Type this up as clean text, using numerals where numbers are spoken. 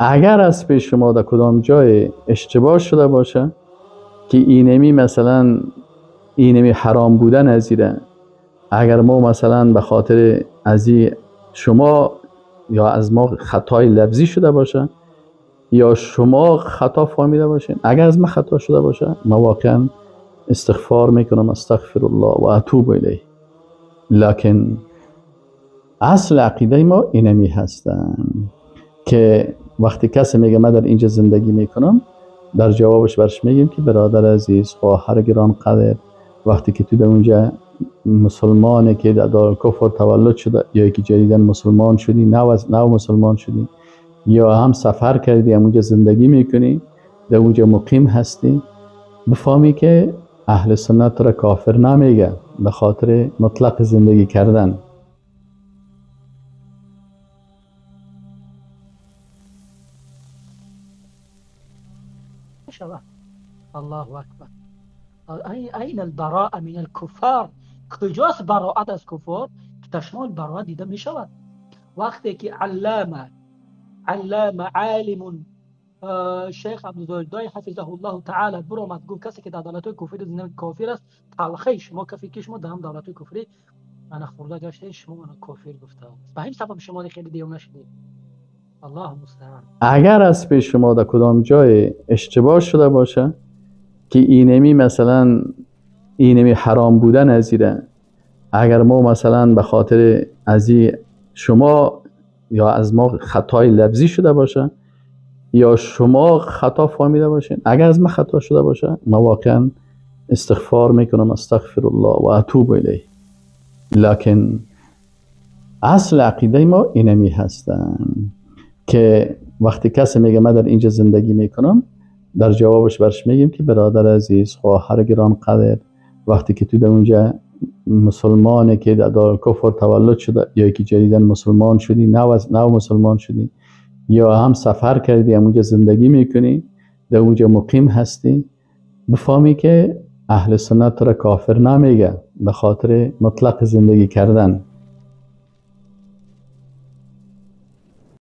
اگر از پیش شما در کدام جای اشتباه شده باشه که اینمی مثلا اینمی حرام بودن ازیره، اگر ما مثلا به خاطر ازی شما یا از ما خطای لفظی شده باشه یا شما خطا فهمیده باشین، اگر از ما خطا شده باشه ما واقعا استغفار میکنم، استغفر الله و اتوب الیه. لکن اصل عقیده ما اینمی هستن که وقتی کسی میگه من در اینجا زندگی میکنم، در جوابش برش میگیم که برادر عزیز، خواهر گران قدر، وقتی که تو در اونجا مسلمانه که در دارالکفر تولد شده یا که جدیدن مسلمان شدی، نو مسلمان شدی، یا هم سفر کردی هم اونجا زندگی میکنی، در اونجا مقیم هستی، بفهمی که اهل سنت را کافر نمیگه به خاطر مطلق زندگی کردن. الله اکبر. این البراءه من الكفار؟ کجاست براءت از کفار؟ تشمال براءت دیده می شود وقتی که علامه عالم شیخ عبدالدای حفظه الله تعالی برآمد گفت کسی که در دولت کفری زندگی کافر است، تلخی شما کفی که شما در هم دولت کفری انا خورده گشته، شما انا کافر گفته. به همین سبب شما خیلی دیوانه شدید. الله مستعان. اگر از پیش شما در کدام جای اشتباه شده باشه که اینمی مثلا اینمی حرام بودن ازیره، اگر ما مثلا به خاطر ازی شما یا از ما خطای لفظی شده باشه یا شما خطا فهمیده باشین، اگر از ما خطا شده باشه ما واقعا استغفار میکنم، استغفر الله و اتوب الیه. لکن اصل عقیده ما اینمی هستن که وقتی کسی میگه من در اینجا زندگی میکنم، در جوابش برش میگیم که برادر عزیز، خواهر گران قدر، وقتی که تو در اونجا مسلمانه که در دارالکفر تولد شده یا که جدیدن مسلمان شدی، نو مسلمان شدی، یا هم سفر کردی هم اونجا زندگی میکنی، در اونجا مقیم هستی، بفهمی که اهل سنت را کافر نمیگه به خاطر مطلق زندگی کردن.